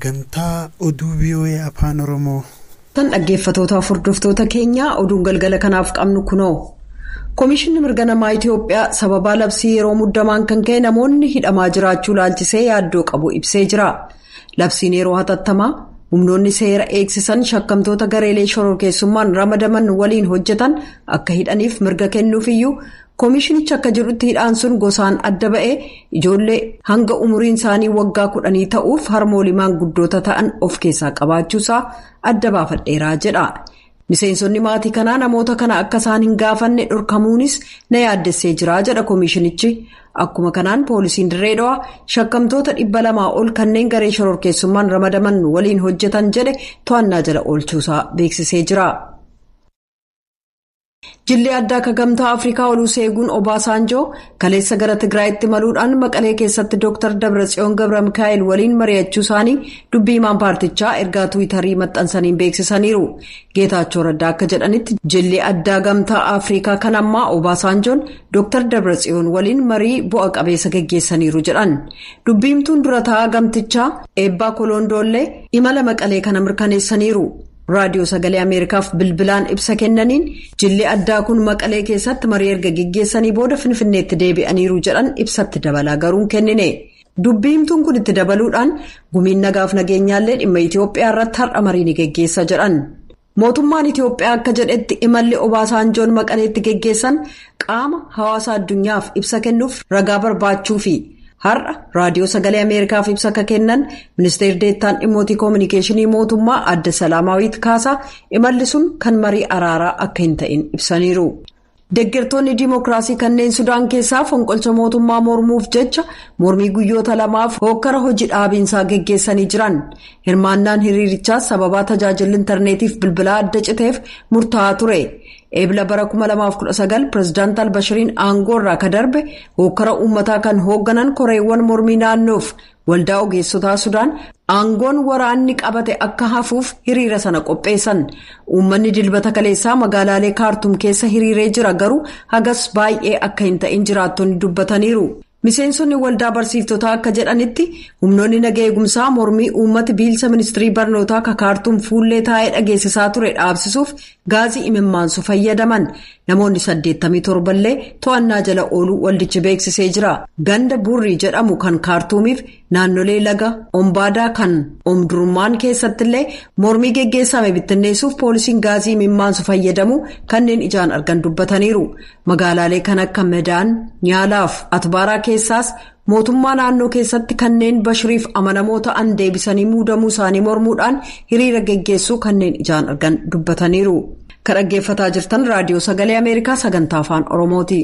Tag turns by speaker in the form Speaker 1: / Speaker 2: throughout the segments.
Speaker 1: Sagantaa oduu VOA Afaan Oromoo.
Speaker 2: Tan dhaggeeffatootaaf hordoftoota keenyaa, oduun galgala kanaaf qabnu kunoo. Komishinni mirga namaa Itoophiyaa sababaa labsii yeroo muddamaan kan ka'e namoonni hidhamaa jiraachuu laalchisee yaaddoo qabu ibsee jira. Labsiin yeroo hatattamaa humnoonni seera eegsisan shakkamtoota gareelee shororkeessummaan ramadaman waliin hojjetan akka hidhaniif mirga kennuufiyyuu, koomishinichi akka jedhutti hidhaan sun gosaan adda ba'ee ijoollee hanga umuriin isaanii waggaa 10 ta'uuf harmoolii maanguddoota ta'an of keessaa qabaachuusaa adda baafadheeraa jedha. Miseensonni maatii kanaa namoota kana akka isaan hin gaafanne dhorkamuunis na yaaddessee jira jedha koomishinichi. Akkuma kanaan poolisiin Dirree Dhawaa shakkamtoota 200 ol kanneen garee shororkeessummaan ramadaman waliin hojjetan jedhe to'annaa jala oolchuusaa beeksisee jira. Jilli addaa akka Gamtaa Afrikaa Oluseeguun Obaasaanjoo kaleessa gara Tigraayitti maluudhaan Maqalee keessatti Dr. Dabratsiyoon Gabra Mikaa'el waliin mari'achuu isaanii dubbii himaan paartichaa ergaa Tiwiitarii maxxansaniin beeksisaniiru. Geetaachoo Raddaa akka jedhanitti, jilli addaa Gamtaa Afrikaa kan ammaa Obaasaanjoon Dr. Dabratsiyoon waliin marii bu'a qabeessa geggeessaniiru jedhan. Dubbiimtuun dura taa'aa gamtichaa Eebbaa Kolondoollee imala Maqalee kana mirkaneessaniiru. Raadiyoo Sagalee Ameerikaaf bilbilaan ibsa kennaniin, jilli addaa kun Maqalee keessatti marii erga geggeessanii booda Finfinneetti deebi'aniiru jedhan. Ibsatti dabalaa garuu kennine. Dubbiimtuun kun itti dabaluudhaan, gumiin nagaaf nageenyaallee dhimma Itoophiyaa irratti har'a marii ni geggeessa jedhan. Mootummaan Itoophiyaa akka jedhetti, imalli Obaasaanjoon Maqaleetti geggeessan qaama hawaasa addunyaaf ibsa kennuuf ragaa barbaachuufi. Har'a Raadiyoo Sagalee Ameerikaaf ibsa akka kennan ministeerri deettaan dhimmootii koominikeeshinii mootummaa adda Salaamaawwiit Kaasaa, imalli sun kan marii araaraa akka hin ta'in ibsaniiru. Deeggartoonni diimokiraasii kanneen Sudaan keessaa fonqolcha mootummaa mormuuf jecha mormii guyyoota 2f hookkara hojii dhaabiinsaa geggeessanii jiran. Hirmaannaan hiriirichaas sababaa tajaajilli intarneetiif bilbilaa adda citeef murtaa'aa ture. Eebila bara 2019 pirezidaant Albashiriin aangoo irraa ka darbe hookkara uummataa kan hoogganan koreewwan mormii naannoof waldaa ogeessotaa Sudaan aangoon waraanni qabate akka hafuuf hiriira sana qopheessan. Uummanni Dilbata kaleessaa magaalaalee Kaartum keessa hiriiree jira, garuu hagas baay'ee akka hin ta'in jiraattonni dubbataniiru. Miseensonni waldaa barsiiftotaa akka jedhanitti, humnoonni naga eegumsaa mormii uummati biilsa ministirii barnootaa ka Kaartuum fuullee taa'ee dhageessisaa ture dhaabsisuuf gaazii imimmaansu fayyadaman. Namoonni 87 illee to'annaa jala ooluu waldichi beeksisee jira. Ganda Burrii jedhamu kan Kaartuumiif naannolee laga Ombaadaa kan Omdurmaan keessattillee mormii geggeessame bittinneessuuf poolisiin gaazii imimmaansu fayyadamu kanneen ijaan argan dubbataniiru. Magaalaalee kan akka Medaan, Nyaalaaf Atbaaraa keessaas mootummaa naannoo keessatti kanneen Bashiriif amanamoo ta'an deebisanii muudamuu isaanii mormuudhaan hiriira geggeessuu kanneen ijaan argan dubbataniiru. Kan dhaggeeffataa jirtan Raadiyoo Sagalee Ameerikaa sagantaa Afaan Oromooti.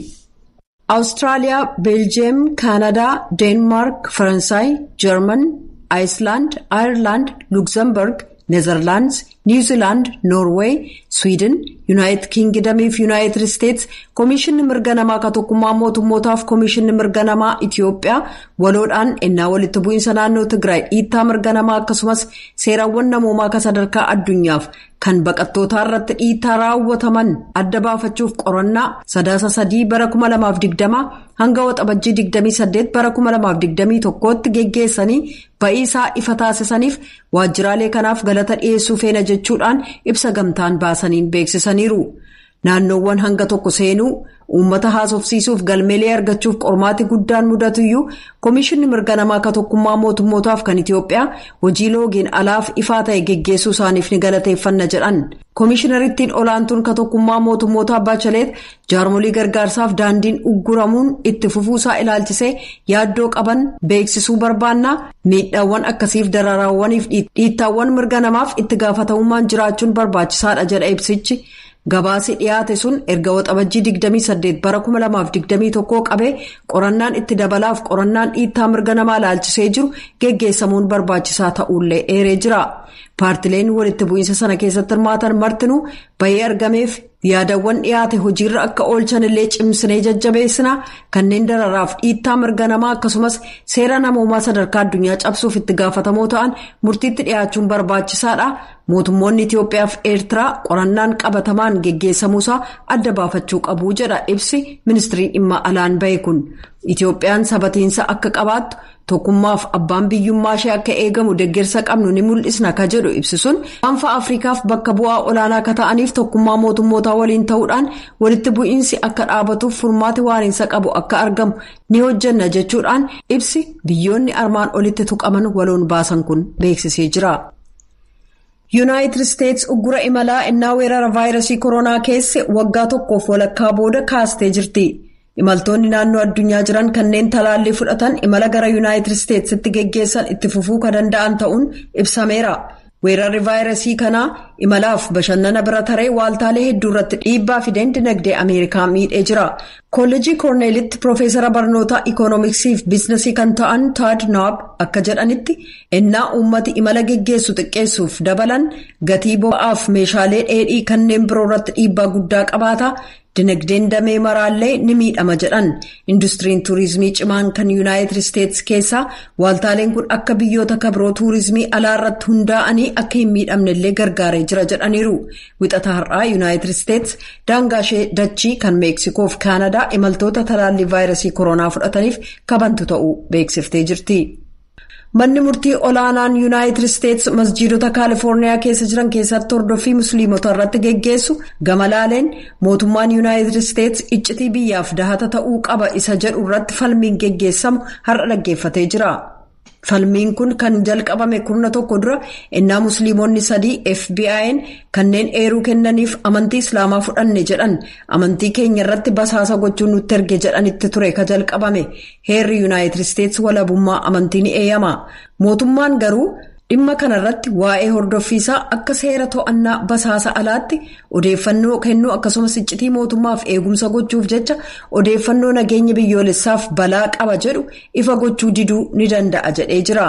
Speaker 2: Awustiraaliyaa, Beeljiyeem, Kaanadaa, Deenmaark, Faransaay, Jarman, Aayislaand, Aayerlaand, Lukzemburg, Neezerlaandis, Niwuziilaand, Noorweey, Swiidin, Yuunaayitid Kiingidamii fi Yuunaayitid Isteets Koomishinni Mirga Namaa ka Tokkummaa Mootummootaaf Koomishinni Mirga Namaa Itiyoophiyaa waloodhaan ennaa walitti bu'iinsa naannoo Tigraay dhiittaa mirga namaa akkasumas seerawwan namoomaa ka sadarkaa addunyaaf kan baqattootaa irratti dhiittaa raawwataman adda baafachuuf qorannaa Sadaasa 3 bara 2020 hanga Waxabajjii 28 bara 2021tti geggeessanii ba'iisaa ifa taasisaniif waajjiraalee kanaaf galata dhiyeessuu feena jechuudhaan ibsa gamtaan baasaniin beeksisaniiru. Naannoowwan hanga tokko seenuu, uummata haasofsiisuuf galmeelee argachuuf qormaati guddaan mudatuyyuu, Koomishinni Mirga Namaa akka Tokkummaa Mootummootaaf kan Itiyoophiyaa hojii loogiin alaaf ifaa ta'e geggeessuu isaaniif ni galateeffanna jedhan. Koomishinarittiin olaantuun ka Tokkummaa Mootummootaa Baachaleet jaarmolii gargaarsaaf daandiin ugguramuun itti fufuusaa ilaalchisee yaaddoo qaban beeksisuu barbaannaa, miidhaawwan akkasiif, dararaawwaniif dhiittaawwan mirga namaaf itti gaafatamummaan jiraachuun barbaachisaadha jedha ibsichi. Gabaasi dhiyaate sun erga Waxabajjii 28 bara 2021 qabee qorannaan itti dabalaaf qorannaan dhiittaa mirga namaa ilaalchisee jiru geggeessamuun barbaachisaa ta'ullee eeree jira. Paartileen walitti bu'iinsa sana keessatti hirmaatan martinuu bahee argameef yaadawwan dhiyaate hojiirra akka oolchan illee cimsinee jajjabeessina. Kanneen dararaaf dhiittaa mirga namaa akkasumas seera namoomaa sadarkaa addunyaa cabsuuf itti gaafatamoo ta'an murtiitti dhiyaachuun barbaachisaadha. Mootummoonni Itiyoophiyaa fi Eertiraa qorannaan qabatamaan geggeessamuusaa adda baafachuu qabu jedha ibsi ministirii dhimma alaan bahe kun. Itoophiyaan sabatiinsa akka qabaattu tokkummaaf abbaan biyyummaa ishee akka eegamu deeggarsa qabnu ni mul'isna ka jedhu ibsisuun gaanfa Afrikaaf bakka bu'aa olaanaa akka ta'aniif tokkummaa mootummootaa waliin ta'uudhaan walitti bu'iinsi akka dhaabatuuf furmaati waariinsa qabu akka argamu ni hojjanna jechuudhaan ibsi biyyoonni armaan olitti tuqaman waloon baasan kun beeksisee jira. Yuunaayitid Isteets uggura imalaa innaa weerara vaayirasii koronaa keessa waggaa tokkoof walakkaa booda kaastee jirti. Imaltoonni naannoo addunyaa jiran kanneen talaallii fudhatan imala gara Yuunaayitid Isteetsitti geggeessan itti fufuu kan danda'an ta'uun ibsameera. Weerarri vaayirasii kanaa imalaaf bashannana bira taree waaltaalee hedduu irratti dhiibbaa fideen dinagdee Ameerikaa miidhee jira. Kolleejii Koorneelitti Piroofeesara barnoota Ikoonomiksii fi Biizinasii kan ta'an Taad Naab akka jedhanitti ennaa uummati imala geggeessu xiqqeessuuf dabalan gatii boba'aaf meeshaalee dheedhii kanneen biroo irratti dhiibbaa guddaa qabaata. Dinagdeen damee maraallee ni miidhama jedhan. Industiriin tuurizimii cimaan kan Yuunaayitid Isteets keessaa waaltaaleen kun akka biyyoota kabiroo tuurizimii alaa irratti hundaa'anii akka hin miidhamnellee gargaaree jira jedhaniiru. Wixata har'aa Yuunaayitid Isteets daangaa ishee dachii kan Meeksikoo fi Kaanadaa imaltoota talaallii vaayirasii koronaa fudhataniif kabantu ta'uu beeksiftee jirti. Manni murtii olaanaan Yuunaayitid Isteets masjiidota Kaalifoorniyaa keessa jiran keessatti hordoffii musliimota irratti geggeessu gama laaleen mootummaan Yuunaayitid Isteets iccitii biyyaaf dahata ta'uu qaba isa jedhu irratti falmiin geggeessamu har'a dhaggeeffatee jira. Falmiin kun kan jalqabame kurna tokko dura innaa musliimonni sadii FBI'n kanneen eeruu kennaniif amantii islaamaa fudhanne jedhan amantii keenya irratti basaasa gochuun nutti erge jedhanitti ture ka jalqabame heerri Yuunaayitid Isteets walabummaa amantii ni eeyyama. Mootummaan garuu dhimma kanarratti waa'ee hordoffiisaa akka seera to'annaa basaasa alaatti odeeffannoo kennuu akkasumas iccitii mootummaaf eegumsa gochuuf jecha odeeffannoo nageenya biyyoolessaaf balaa qaba jedhu ifa gochuu diduu ni danda'a jedhee jira.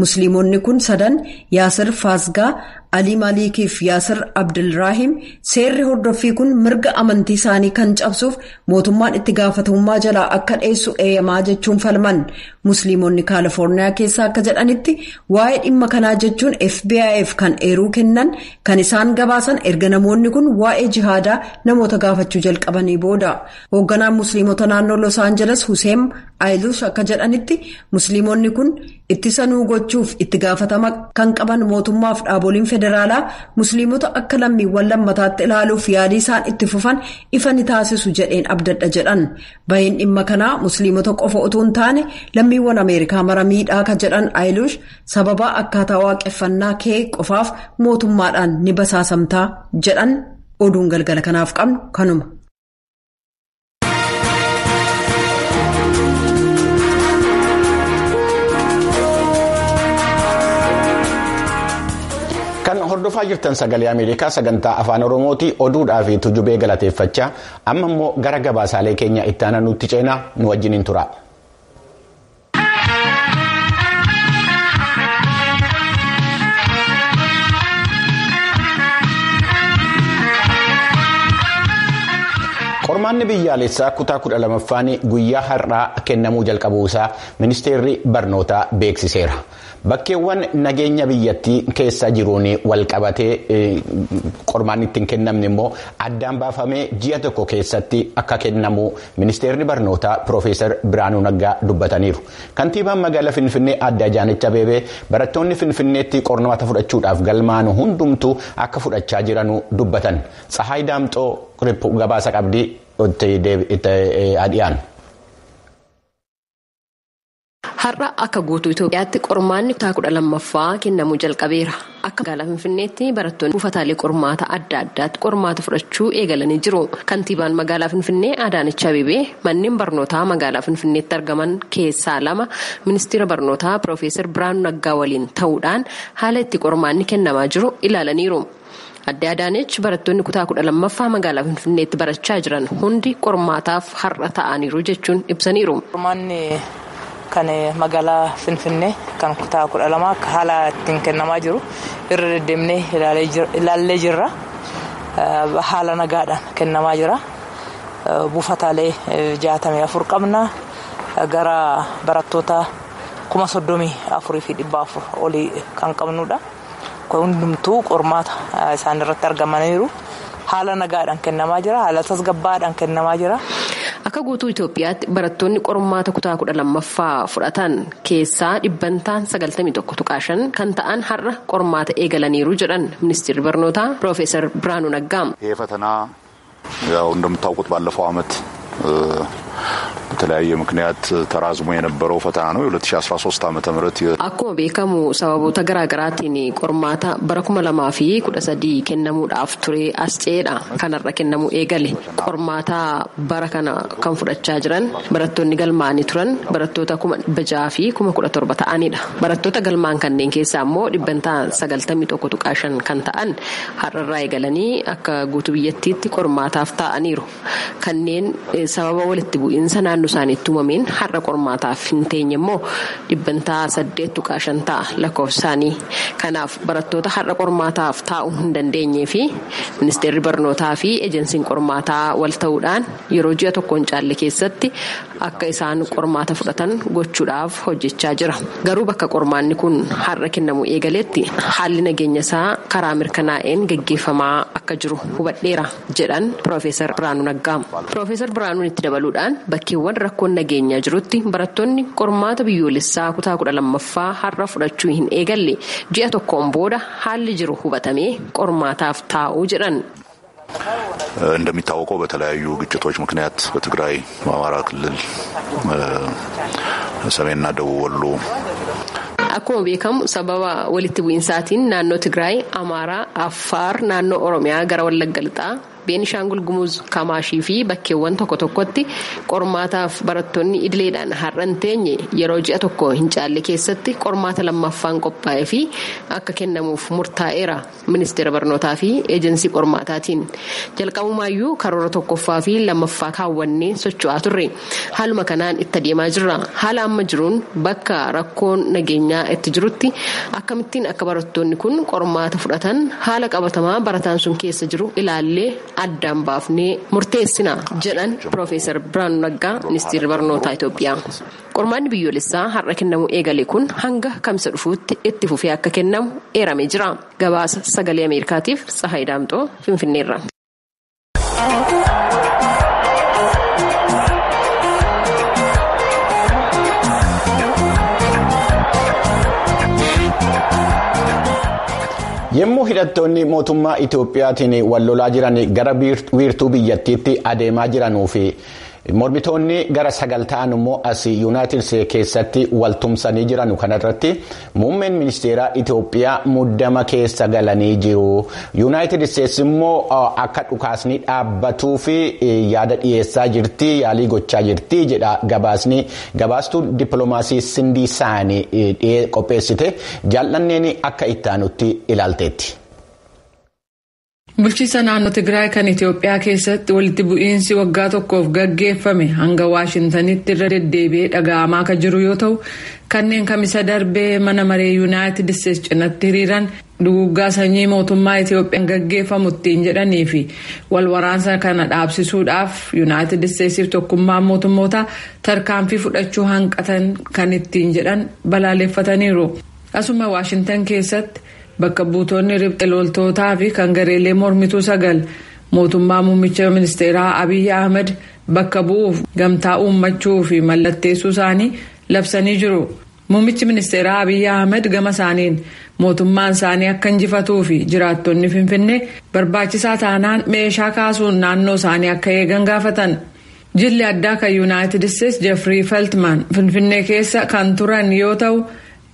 Speaker 2: Musliimonni kun sadan Yaasir Faasgaa, Alii Maliikii fi Yaasir Abdulraahim seerri hordoffii kun mirga amantii isaanii kan cabsuuf mootummaan itti gaafatamummaa jalaa akka dheessu eeyyamaa jechuun falman. Musliimonni Kaalifoorniyaa keessaa akka jedhanitti waa'ee dhimma kanaa jechuun FBI'f kan eeruu kennan kan isaan gabaasan erga namoonni kun waa'ee jihaadaa namoota gaafachuu jalqabanii booda. Hoogganaan musliimota naannoo Los Angeles Hussein Ayilush akka jedhanitti musliimonni kun ittisa nuu gochuuf itti gaafatama kan qaban mootummaaf dhaaboliin federaalaa musliimota akka lammiiwwan lammataatti ilaaluuf yaalii isaan itti fufan ifa ni taasisu jedheen abdadha jedhan. Bahiin dhimma kanaa musliimota qofa otoo hin taane lammiiwwan Ameerikaa mara miidhaa ka jedhan Ayilush sababa akkaataa waaqeffannaa kee qofaaf mootummaadhaan ni basaasamtaa jedhan. Oduun galgala kanaaf qabnu kanuma.
Speaker 3: Kan hordofaa jirtan sagalee Ameerikaa sagantaa afaan Oromooti. Oduudhaa fi tujubee galateeffachaa amma immoo gara gabaasaalee keenya itti aanaa nutti ceenaa nu wajjiniin tura. Qormaanni biyyaalessaa kutaa 12ffaan guyyaa har'aa kennamuu jalqabuu isaa ministeerri barnootaa beeksiseera. Bakkeewwan nageenya biyyattii keessa jiruun walqabatee qormaanni ittiin kennamne immoo addaan baafamee ji'a tokko keessatti akka kennamu ministeerri barnootaa Piroofeesar Biraanuu Naggaa dubbataniiru. Kantiibaan magaalaa Finfinnee Aadde Adaanech Abeebee barattoonni Finfinneetti qormaata fudhachuudhaaf galmaa'an hundumtuu akka fudhachaa jiranu dubbatan. Tsahaay Daamxoo gabaasa qabdii itti dhiyaanu.
Speaker 4: Har'a akka guutuu Itoophiyaatti qormaanni kutaa 12ffaa kennamuu jalqabeera. Akka magaalaa Finfinneetti barattoonni buufataalee qormaata adda addaatti qormaata fudhachuu eegalanii jiru. Kantiibaan magaalaa Finfinnee Adaanech Abeebee manneen barnootaa magaalaa Finfinneetti argaman keessaa lama ministeera barnootaa Piroofeesar Biraanuu Naggaa waliin ta'uudhaan haala itti qormaanni kennamaa jiru ilaalaniiru. Aadde Adaanech barattoonni kutaa 12ffaa magaalaa Finfinneetti barachaa jiran hundi qormaataaf har'a ta'aniiru jechuun ibsaniiru.
Speaker 5: Kan magaalaa Finfinnee kan kutaa 12 akka haala ittiin kennamaa jiru irra deddeemnee ilaallee jirra. Haala nagaadhaan kennamaa jira. Buufataalee 64 qabna. Gara barattoota 34,400 olii kan qabnudha. Hundumtuu qormaata isaan irratti argamaniiru. Haala nagaadhaan kennamaa jira. Haala tasgabbaadhaan kennamaa jira.
Speaker 4: Akka Akka guutuu Itoophiyaatti barattoonni qormaata kutaa 12ffaa fudhatan keessaa dhibbantaan 91.5 kan ta'an har'a qormaata eegalaniiru jedhan ministeerri barnootaa Piroofeesar Biraanuu Naggaa.
Speaker 6: ይሄ ፈተና ያው እንደምታውቁት ባለፈው ዓመት በተለያየ ምክንያት ተራዝሞ የነበረው ፈተና ነው። የ2013 ዓመተ ምህረት
Speaker 4: Akkuma beekamu sababoota garaagaraatiin qormaata bara 2013 kennamuudhaaf ture as ce'eedha. Kanarra kennamuu eegale. Qormaata bara kana kan fudhachaa jiran barattoonni galmaa'anii turan barattoota 617,000 ta'anidha. Barattoota galmaa'an kanneen keessaa immoo dhibbantaa 91.5 kan ta'an har'arraa eegalanii akka guutuu biyyattiitti qormaataaf taa'aniiru. Kanneen sababa walitti bu'iinsa naannoo isaaniitti uumameen har'a qormaataaf hin teenye immoo dhibbantaa 8.5 ta'a lakkoofsa isaanii. Kanaaf barattoota har'a qormaataaf taa'uu hin dandeenyee fi ministeerri barnootaa fi ejensiin qormaataa wal ta'uudhaan yeroo ji'a tokkoon caalle keessatti akka isaan qormaata fudhatan gochuudhaaf hojjechaa jira. Garuu bakka qormaanni kun har'a kennamu eegaletti haalli nageenya isaa karaa mirkanaa'een gaggeeffamaa akka jiru hubadheera jedhan Piroofeesar Biraanuu Naggaa. Piroofeesar Biraanuun itti dabaluudhaan bakkeewwan rakkoon nageenyaa jirutti barattoonni qormaata biyyoolessaa kutaa 12ffaa har'a fudhachuu hin eegalle ji'a tokkoon booda haalli jiru hubatamee qormaataaf taa'uu jedhan.
Speaker 6: እንደሚታወቀው በተለያዩ ግጭቶች ምክንያት በትግራይ፣ በአማራ ክልል፣ ሰሜንና ደቡብ ወሎ
Speaker 4: Akkuma beekamu sababa walitti bu'insaatiin naannoo Tigraay, Amaaraa, Affaar, naannoo Oromiyaa gara Wallagga Lixaa, Beenishaangul Gumuz, Kamaashii fi bakkeewwan tokko tokkotti qormaataaf barattoonni idileedhaan har'a hin teenye yeroo ji'a tokko hin caalle keessatti qormaata lammaffaan qophaa'ee fi akka kennamuuf murtaa'eera ministeera barnootaa fi eejensii qormaataatiin. Jalqabumaayyuu karoora tokkoffaa fi lammaffaa kaawwannee socho'aa turre. Haaluma kanaan itti adeemaa jirra. Haala amma jiruun bakka rakkoon nageenyaa itti jirutti akkamittiin akka barattoonni kun qormaata fudhatan haala qabatamaa barataan sun keessa jiru ilaallee addaan baafnee murteessina jedhan Piroofeesar Biraanuu Naggaa ministeerri barnootaa Itoophiyaa. Qormaanni biyyoolessaa har'a kennamu eegale kun hanga kamsa dhufuutti itti fufee akka kennamu eeramee jira. Gabaasa sagalee Ameerikaatiif Tsahaay Daamxoo Finfinneerra.
Speaker 3: Yommuu hidhattoonni mootummaa Itoophiyaatiin wal lolaa jiran gara wiirtuu biyyattiitti adeemaa jiranuu fi mormitoonni gara 9 ta'an immoo as Yuunaayitid Isteetsi keessatti wal tumsanii jiran kanarratti muummeen ministeeraa Itoophiyaa muddama keessa galanii jiru. Yuunaayitid Isteetsi immoo akka dhukaasni dhaabbatuu fi yaada dhiyeessaa jirti, yaalii gochaa jirti jedha gabaasni gabaastuun dippiloomaasii Sindii Saanii qopheessite jaallanneen akka ittaanutti ilaalteetti.
Speaker 7: Bulchiisa naannoo Tigraay kan Itoophiyaa keessatti walitti bu'iinsi waggaa tokkoof gaggeeffame hanga Waashintanitti irra deddeebi'ee dhaga'amaa kan jiru yoo ta'u kanneen kamisa darbee mana maree Yuunaayitid Isteetsi cinatti hiriiran duguuggaa sanyii mootummaa Itoophiyaan gaggeeffamu ittiin jedhanii fi wal waraansa kana dhaabsisuudhaaf Yuunaayitid Isteetsiif tokkummaan mootummoota tarkaanfii fudhachuu hanqatan kan ittiin jedhan balaaleffataniiru. Asuma Waashintan keessatti. Bakka buutonni riphxe loltootaa fi kan gareelee mormituu 9 mootummaa muummicha ministeeraa Abiyyi Ahmed bakka bu'uuf gamtaa uummachuu fi mallatteessuu isaanii labsanii jiru. Muummichi ministeeraa Abiyyi Ahmed gama isaaniin mootummaan isaanii akka injifatuu fi jiraattonni Finfinnee barbaachisaa taanaan meeshaa kaasuun naannoo isaanii akka eegan gaafatan. Jilli addaa kan Yuunaayitid Isteetsi Jeffrey Feltman Finfinnee keessa kan turan yoo ta'u.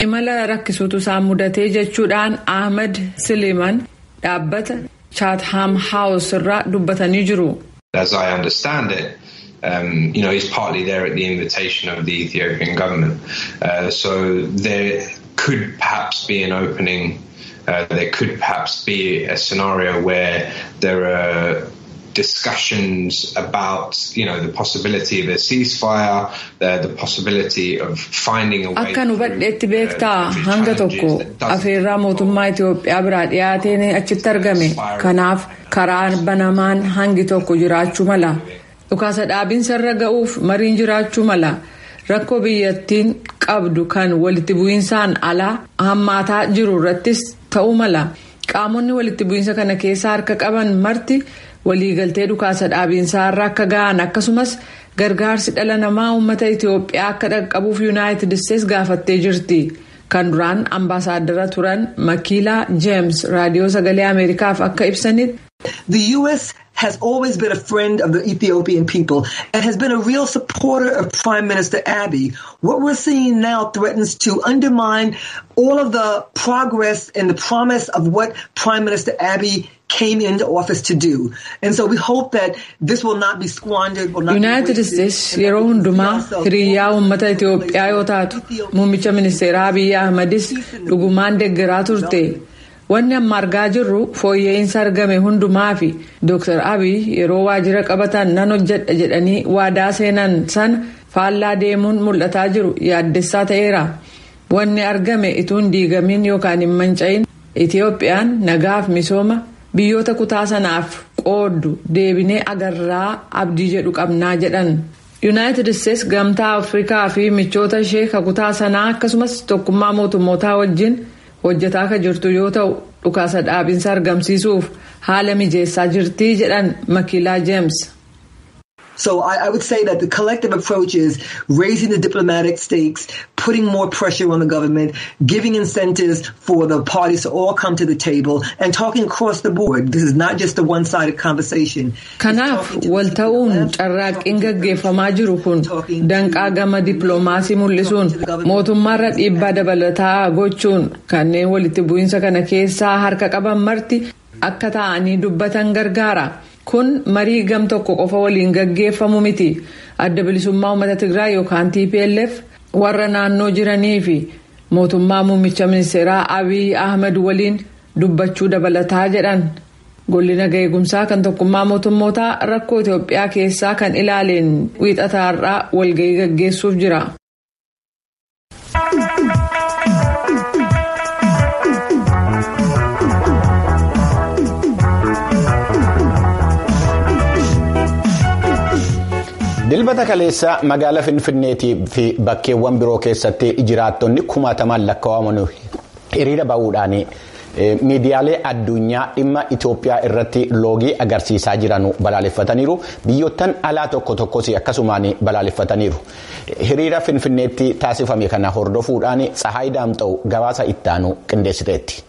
Speaker 7: Imala rakkisuutu isaan mudatee jechuudhaan Ahmed Siliman dhaabbata Chatham House irraa dubbatanii jiru.
Speaker 8: As I understand it, he's partly there at the invitation of the Ethiopian government. So there could perhaps be an opening. There could perhaps be a scenario where there are discussions about, the possibility of a ceasefire, the possibility of finding a way.
Speaker 7: Akkan hubadheetti beektaa hanga tokko afeerraa mootummaa Itoophiyaa biraa dhiyaateen achitti argame. Kanaaf karaan banamaan hangi tokko jiraachuu mala. Dhukaasa dhaabinsa irra ga'uuf mariin jiraachuu mala. Rakkoo biyyattiin qabdu kan walitti bu'insaan alaa hammaataa jiru irrattis ta'uu mala. Qaamonni walitti bu'insa kana keessa harka qaban marti Waliigaltee dhukaasa dhaabiinsaa irra akka ga'an akkasumas gargaarsi dhala namaa uummata Itiyoophiyaa akka dhaqqabuuf Yuunaayitid Isteetsi gaafattee jirti. Kan duraan ambaasaaddara turan Makiilaa Jeems raadiyoo sagalee Ameerikaaf akka ibsanitti.
Speaker 9: The U.S. has always been a friend of the Ethiopian people and has been a real supporter of Prime Minister Abiy. What we're seeing now threatens to undermine all of the progress and the promise of what Prime Minister Abiy came into office to do. And so we hope that this will not be squandered. Will not
Speaker 7: United States yeroo hundumaa hiriyyaa uummata Itiyoophiyaa yoo taatu muummicha ministeeraa Abiy Ahmedis dhugumaan deeggaraa turte. Wanni amma argaa jirru fooyya'insa argame hundumaa fi Dr. Abiy yeroo waajjira qabatan nan hojjedha jedhanii waadaa seenan sana faallaa deemuun mul'ataa jiru yaaddessaa ta'eera. Wanni argame utuu hin diigamin yookaan hin manca'in Itiyoophiyaan nagaaf misooma biyyoota kutaa sanaaf qooddu deebinee agarraa abdii jedhu qabnaa jedhan. Yuunaayitid Isteetsi gamtaa Afrikaa fi michoota ishee kutaa sanaa akkasumas tokkummaa mootummootaa wajjin hojjetaa kan jirtu yoo ta'u dhukaasa dhaabinsa argamsiisuuf haala mijeessaa jirtii jedhan Makiilaa Jeems.
Speaker 9: So I would say that the collective approach is raising the diplomatic stakes, putting more pressure on the government, giving incentives for the parties to all come to the table and talking across the board. This is not just a one-sided conversation.
Speaker 7: Kanaaf wal ta'uun carraaqqiin gaggeeffamaa jiru kun danqaa gama dippiloomaasii mul'isuun mootummaarra dhiibbaa dabalataa gochuun kanneen walitti bu'iinsa kana keessaa harka qaban marti akka ta'anii dubbatan gargaara. Kun marii gam tokko qofa waliin gaggeeffamu miti. Adda bilisummaa uummata Tigraay yookaan TPLF warra naannoo jiranii fi mootummaa muummicha ministeeraa Abiy Ahmed waliin dubbachuu dabalataa jedhan. Golli naga eegumsaa kan tokkummaa mootummootaa rakkoo Itoophiyaa keessaa kan ilaaleen wiixataarraa walgahii gaggeessuuf jira.
Speaker 3: Dilbata kaleessa magaalaa Finfinneetii fi bakkeewwan biroo keessatti jiraattonni kumaatamaan lakkaa'aman hiriira bahuudhaan miidiyaalee addunyaa dhimma Itoophiyaa irratti loogii agarsiisaa jiran balaaleffataniiru. Biyyoottan alaa tokko tokkos akkasumaan balaaleffataniiru. Hiriira Finfinneetti taasifame kana hordofuudhaan Tsahaay Daamxa'u gabaasa ittaanu qindeessiteetti.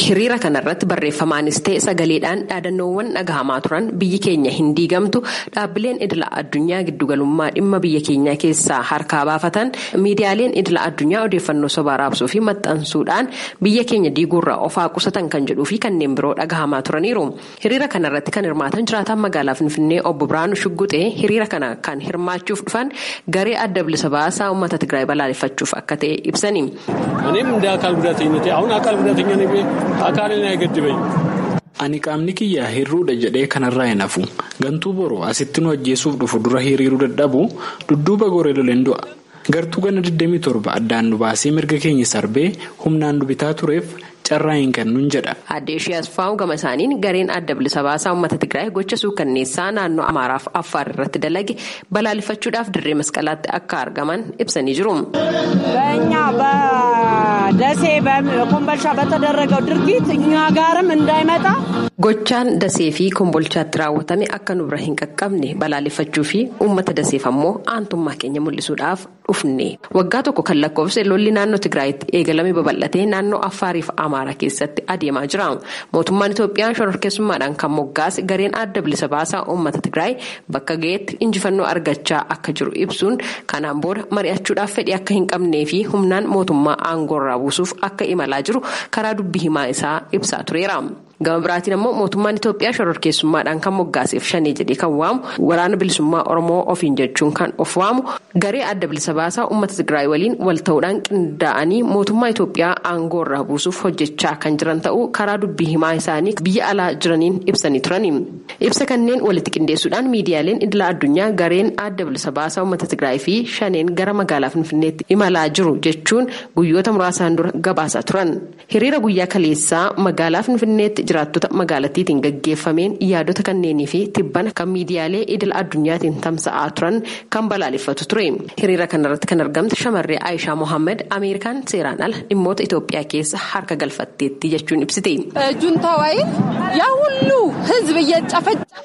Speaker 4: Hiriira kanarratti barreeffamaanis ta'e sagaleedhaan dhaadannoowwan dhagahamaa turan biyyi keenya hin diigamtu dhaabbileen idila addunyaa giddugalummaa dhimma biyya keenyaa keessaa harkaa baafatan miidiyaaleen idila addunyaa odeeffannoo sobaa raabsuu fi maxxansuudhaan biyya keenya diiguurraa ofaa qusatan kan jedhuu fi kanneen biroo dhagahamaa turaniiru. Hiriira kanarratti kan hirmaatan jiraataan magaalaa Finfinnee obbo Biraanuu Shugguxee hiriira kana kan hirmaachuuf dhufan garee adda bilisa baasaa uummata Tigraay balaaleffachuuf akka ta'e ibsani.
Speaker 10: Ani qaamni kiyya hirruudha jedhee kanarraa hin hafu. Gantuu boroo asitti nu ajjeesuuf dhufu dura hiriiruu dadhabu dudduuba goree loleen du'a. Gartuu ganna 27 addaan nu baasee mirga keenya sarbee humnaan nu bitaa tureef carraa hin kennuun jedha.
Speaker 4: Aadde Ishee Asfaawu gama isaaniin gareen adda bilisa baasaa uummata Tigraay gocha suukanneessaa naannoo Amaaraaf Affaar irratti dalage balaaleffachuudhaaf dirree masqalaatti akka argaman ibsanii jiru.
Speaker 11: በእኛ በደሴ በኮምቦልቻ በተደረገው ድርጊት እኛ ጋርም እንዳይመጣ
Speaker 4: Gochaan Dasee fi Kombolchaatti raawwatame akka nu bira hin qaqqabne balaaleffachuu fi uummata Daseef ammoo aantummaa keenya mul'isuudhaaf dhufne. Waggaa tokko kan lakkoofse lolli naannoo Tigraayitti eegalame babal'atee naannoo Affaariif Amaaraa keessatti adeemaa jira. Mootummaan Itoophiyaa shororkeessummaadhaan kan moggaase gareen adda bilisa baasaa uummata Tigraay bakka ga'etti injifannoo argachaa akka jiru ibsuun kanaan booda mari'achuudhaaf fedhii akka hin qabnee fi humnaan mootummaa aangoorraa buusuuf akka imalaa jiru karaa dubbii himaa isaa ibsaa tureera. Gama biraatiin ammoo mootummaan Itoophiyaa shororkeessummaadhaan kan moggaaseef shanee jedhee kan waamu waraana bilisummaa Oromoo ofiin jechuun kan of waamu garee adda bilisa baasaa uummata Tigraay waliin wal ta'uudhaan qindaa'anii mootummaa Itoophiyaa aangoorraa buusuuf hojjechaa kan jiran ta'uu karaa dubbii himaa isaanii biyya alaa jiraniin ibsanii turani. Ibsa kanneen walitti qindeessuudhaan miidiyaaleen idila addunyaa gareen adda bilisa baasaa uummata Tigraay fi shaneen gara magaalaa Finfinneetti imalaa jiru jechuun guyyoota muraasaan dura gabaasaa turan. Hiriira guyyaa kaleessaa magaalaa Finfinneetti jiraattota magaalattiitiin gaggeeffameen yaadota kanneenii fi tibbana kan miidiyaalee idil addunyaatiin tamsa'aa turan kan balaaleffatu ture. Hiriira kanarratti kan argamte shamarree Aayishaa Mohaammed Ameerikaan seeraan ala dhimmoota Itoophiyaa keessa harka galfatteetti jechuun ibsite.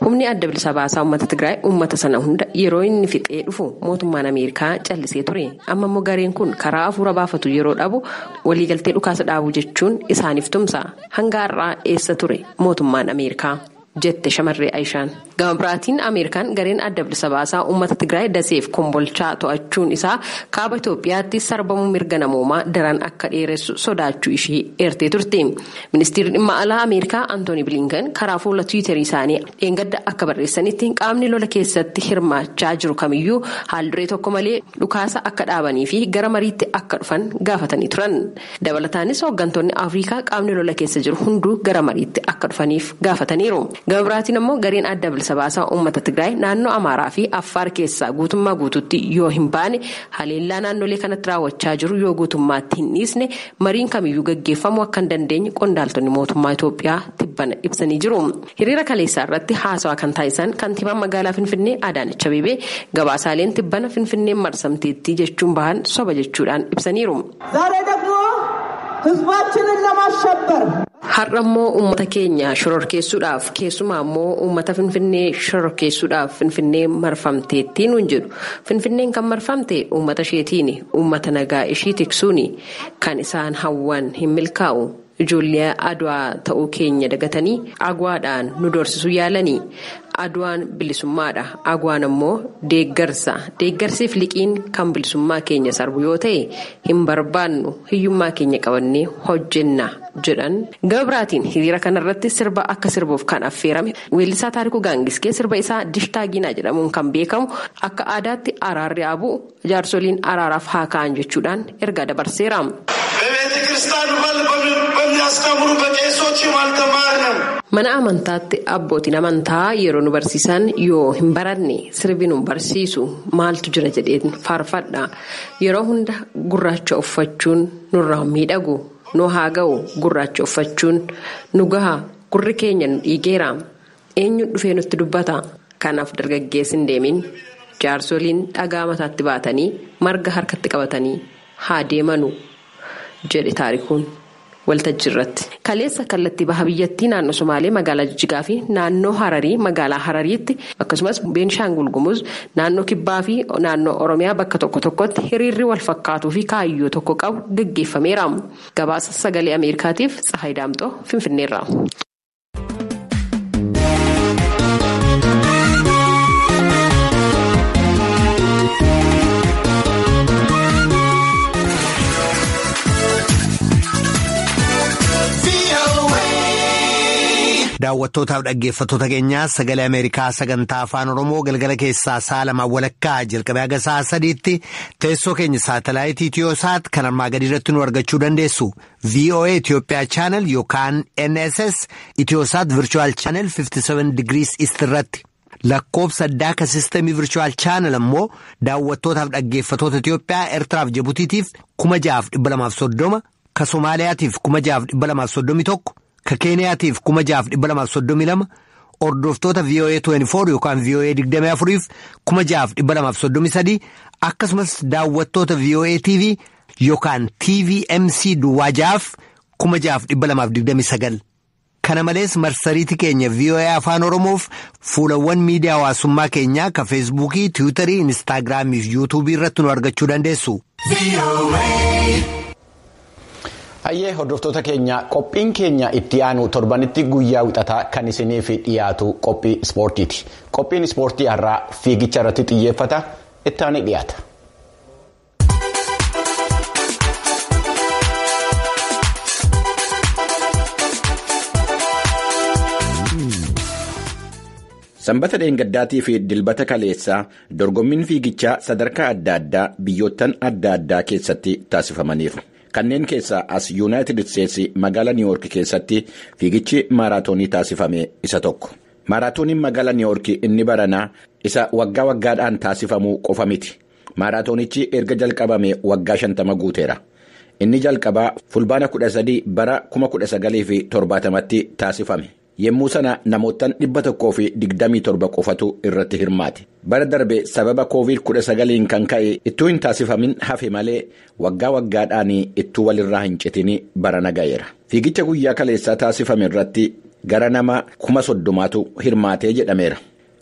Speaker 4: Humni adda bilisa baasaa uummata Tigraay uummata sana hunda yeroo inni fixee dhufu mootummaan Ameerikaa callisee ture. Amma immoo gareen kun karaa hafuura baafatu yeroo dhabu waliigaltee dhukaasa dhaabuu jechuun isaaniif tumsa. Hanga har'aa eessa ture mootummaan Ameerikaa? Jette shamarree Aayishaan. Gama biraatiin Ameerikaan gareen adda bilisa baasaa uummata Tigraay daseef kombolchaa to'achuun isaa kaaba Itoophiyaatti sarbamuu mirga namoomaa daran akka dheeressu sodaachuu ishee eertee turte. Ministeerri dhimma alaa Ameerikaa Antooni Bilinkan karaa fuula Tiwiiterii isaanii dheengadda akka barreessanitti qaamni lola keessatti hirmaachaa jiru kamiyyuu haalduree tokko malee dhukaasa akka dhaabanii fi gara mariitti akka dhufan gaafatanii turan. Dabalataanis hooggantoonni Afrikaa qaamni lola keessa jiru hunduu gara mariitti akka dhufaniif gaafataniiru. Gama biraatiin immoo gareen adda bilisa baasaa uummata Tigraay naannoo Amaaraa fi Affaar keessaa guutummaa guutuutti yoo hin baane haleellaa naannolee kanatti raawwachaa jiru yoo guutummaatti hin dhiisne mariin kamiyyuu gaggeeffamuu akka hin dandeenye qondaaltonni mootummaa Itoophiyaa tibbana ibsanii jiru. Hiriira kaleessaa irratti haasawaa kan taasisan kantiibaan magaalaa Finfinnee Adaanech Abeebee gabaasaaleen tibbana Finfinneen marsamteetti jechuun bahan soba jechuudhaan ibsaniiru. Har'a immoo uummata keenya shororkeessuudhaaf keessumaa immoo uummata Finfinnee shororkeessuudhaaf Finfinnee marfamteettii nuun jedhu. Finfinneen kan marfamte uummata isheetiini. Uummata nagaa ishii tiksuuni. Kan isaan hawwan hin milkaa'u. Ijoollee Adwaa ta'uu keenya dagatanii agwaadhaan nu doorsisuu yaalanii. Adwaan bilisummaadha. Agwaan ammoo deeggarsa. Deeggarsiif liqiin kan bilisummaa keenya sarbu yoo ta'e hin barbaannu hiyyummaa keenya qabannee hojjenna jedhan. Gama biraatiin hiriira kanarratti sirba akka sirbuuf kan affeerame weellisaa Taarikuu Gaangiskee sirba isaa Dishtaa Giinaa jedhamuun kan beekamu akka aadaatti araarri haa bu'u jaarsoliin araaraaf haa ka'an jechuudhaan ergaa dabarseera. Mana amantaatti abbootiin amantaa yeroo nu barsiisan yoo hin baranne sirbi nu barsiisu maaltu jira jedheen faarfadha. Yeroo hunda gurraacha uffachuun nurraa miidhagu nu haa ga'u gurraacha uffachuun nu gaha gurri keenya nu dhiigeera. Eenyuun dhufee nutti dubbata? Kanaaf dargaggeessi hin deemin jaarsoliin dhagaa mataatti baatanii marga harkatti qabatanii haa deemanu jedhe Taarikuun. Waltajjii irratti. Kaleessa kallattii baha biyyattii naannoo Somaalee magaalaa Jijjigaa fi naannoo Hararii magaalaa Harariitti akkasumas Beenshaangul Gumuz naannoo Kibbaa fi naannoo Oromiyaa bakka tokko tokkotti hiriirri wal fakkaatuu fi kaayyoo tokko qabu gaggeeffameera. Gabaasa sagalee Ameerikaatiif Tsahaay Daamxoo Finfinneerra.
Speaker 12: Daawwattootaaf dhaggeeffattoota keenyaa sagalee Ameerikaa sagantaa afaan Oromoo galgala keessaa sa'a lamaan walakkaa jalqabee haga sa'a sadiitti teessoo keenya saatalaayitii Itiyoosaat kan armaa gadii irratti nu argachuu dandeessu. VOA Itoophiyaa chaanal yookaan NSS Itiyoosaat Virchuwaal chaanal 57 degrees East irratti lakkoofsa addaa kan sistemii Virchuwaal chaanal ammoo daawwattootaaf dhaggeeffattoota Itiyoophiyaa Eertiraaf Jibutiitiif 6,230 ka Somaaliyaatiif 6,231. Ka Keeniyaatiif 6,232 hordoftoota VOA 24 yookaan VOA 24f 6,233 akkasumas daawwattoota VOA TV yookaan TVMC duwwaa ja'aaf 6,229. Kana malees marsariitii keenya VOA Afaan Oromoof fuulawwan miidiyaa hawaasummaa keenyaa ka Feesbuukii, Tiwiitarii, Inistaagiraamii fi Yuutuubii irratti nu argachuu dandeessu.
Speaker 3: Hayyee hordoftoota keenya qophiin keenya itti aanu torbanitti guyyaa wixataa kan isiniif dhiyaatu qophii ispoortiiti. Qophiin ispoortii har'aa fiigicha irratti xiyyeeffata itti aanee dhiyaata. Sanbata dheengaddaatii fi dilbata kaleessaa dorgommiin fiigichaa sadarkaa adda addaa biyyoottan adda addaa keessatti taasifamaniiru. Kanneen keessaa as Yuunaayitid Isteetsi magaalaa Niiwoork keessatti fiigichi maaraatoonii taasifame isa tokko. Maaraatooniin magaalaa Niiwoork inni baranaa isa waggaa waggaadhaan taasifamuu qofa miti. Maaraatoonichi erga jalqabame waggaa 50 guuteera. Inni jalqabaa fulbaana 13 bara 1970tti taasifame. Yemmuu sana namoottan 127 qofatu irratti hirmaate. Bara darbe sababa COVID-19 kan ka'e ittuu hin taasifamin hafe malee waggaa waggaadhaan ittuu walirraa hin citin barana ga'eera. Fiigicha guyyaa kaleessaa taasifame irratti gara nama 30,000tu hirmaatee jedhameera.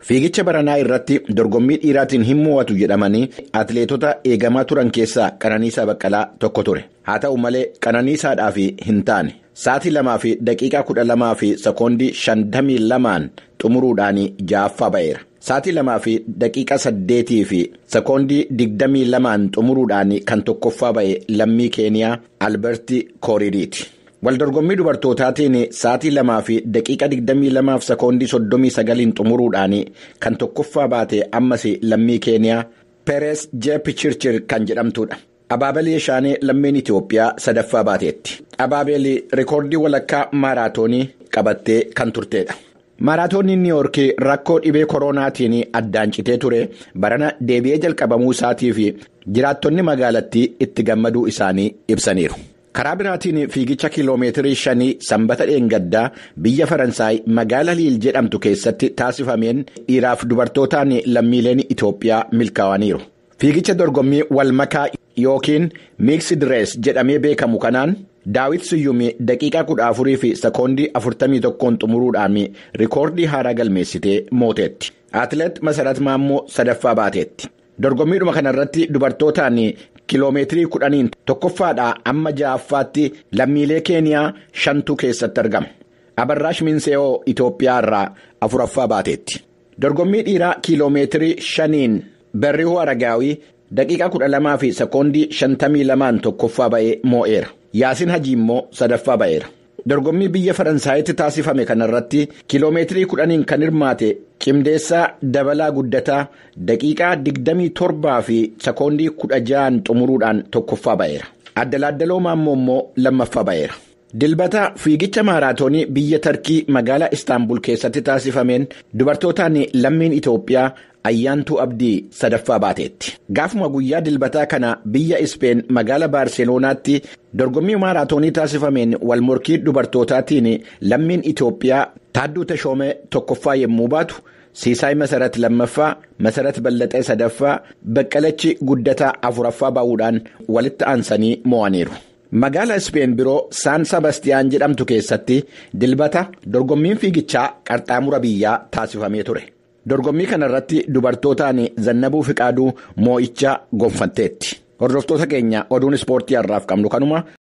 Speaker 3: Fiigicha baranaa irratti dorgommii dhiiraatiin hin mo'atu jedhamanii atileetota eegamaa turan keessaa Qananiisaa Baqqalaa tokko ture. Haa ta'u malee Qananiisaadhaaf hin taane. Sa'aatii 2:12:52 xumuruudhaan ja'affaa ba'eera. Sa'aatii 2:08:22 xumuruudhaan kan tokkoffaa ba'e lammii Keeniyaa Alberti Kooriiriiti. Waldorgommii dubartootaatiin sa'aatii 2:22:39 xumuruudhaan kan tokkoffaa baate ammas lammii Keeniyaa Peres Jeep Chirchir kan jedhamtudha. Abaabel Yeshaanee lammiin Itoophiyaa sadaffaa baateetti. Abaabel rikoordii walakkaa maaraatoonii qabattee kan turtedha. Maaraatooniin Niiwoorkii rakkoo dhibee koronaatiin addaan citee ture barana deebi'ee jalqabamuu isaatii fi jiraattonni magaalattii itti gammaduu isaanii ibsaniiru. Karaa biraatiin fiigicha kiiloomeetirii 5 sanbata dheengaddaa biyya Faransaay magaala Liil jedhamtu keessatti taasifameen dhiiraaf dubartootaan lammiileen Itoophiyaa milkaa'aniiru. Fiigicha dorgommii walmakaa yookiin miiksii direes jedhamee beekamu kanaan Daawit Siyyumii daqiiqaa 14:41 xumuruudhaan rikoordii haaraa galmeessitee mooteetti. Atileet Masarat Maammoo sadaffaa baateetti. Dorgommiidhuma kanarratti dubartootaan kiiloomeetirii 10 tokkoffaadhaa amma ja'affaatti lammiilee Keeniyaa 5tu keessatti argama. Abarraash Minseeyoo Itoophiyaa irraa afuraffaa baateetti. Dorgommii dhiiraa kiiloomeetirii 5 Berrihuu Aragaawii daqiiqaa 12:52 tokkoffaa ba'ee moo'eera. Yaasin Hajii immoo sadaffaa ba'eera. Dorgommii biyya Faransaayiti taasifame kanarratti kiiloomeetirii 10 kan hirmaate Cimdeessaa Dabalaa Guddataa daqiiqaa 27:16 xumuruudhaan tokkoffaa ba'eera. Addalaaddaloo Maammoo immoo lammaffaa ba'eera. Dilbata fiigicha maaraatoonii biyya Tarkii magaalaa Istaanbul keessatti taasifameen dubartootaan lammiin Itoophiyaa Ayyaantuu Abdii sadaffaa baateetti. Gaafuma guyyaa dilbataa kana biyya Ispeen magaalaa Baarseloonaatti dorgommii maaraatoonii taasifameen walmorkii dubartootaatiin lammiin Itoophiyaa Taadduu Tashoomee tokkoffaa yommuu baatu, Siisaay Masarat lammaffaa, Masarat Ballaxee sadaffaa, Baqqalachi Guddataa afuraffaa ba'uudhaan walitti aansanii mo'aniiru. Magaala Ispeen biroo Saan Sabastiyaan jedhamtu keessatti dilbata dorgommiin fiigichaa qaxxaamura biyyaa taasifamee ture. Dorgommii kanarratti dubartootaan Zannabuu Fiqaaduu moo'ichaa gonfatteetti. Hordoftoota keenya oduun ispoortii har'aaf qabnu kanuma.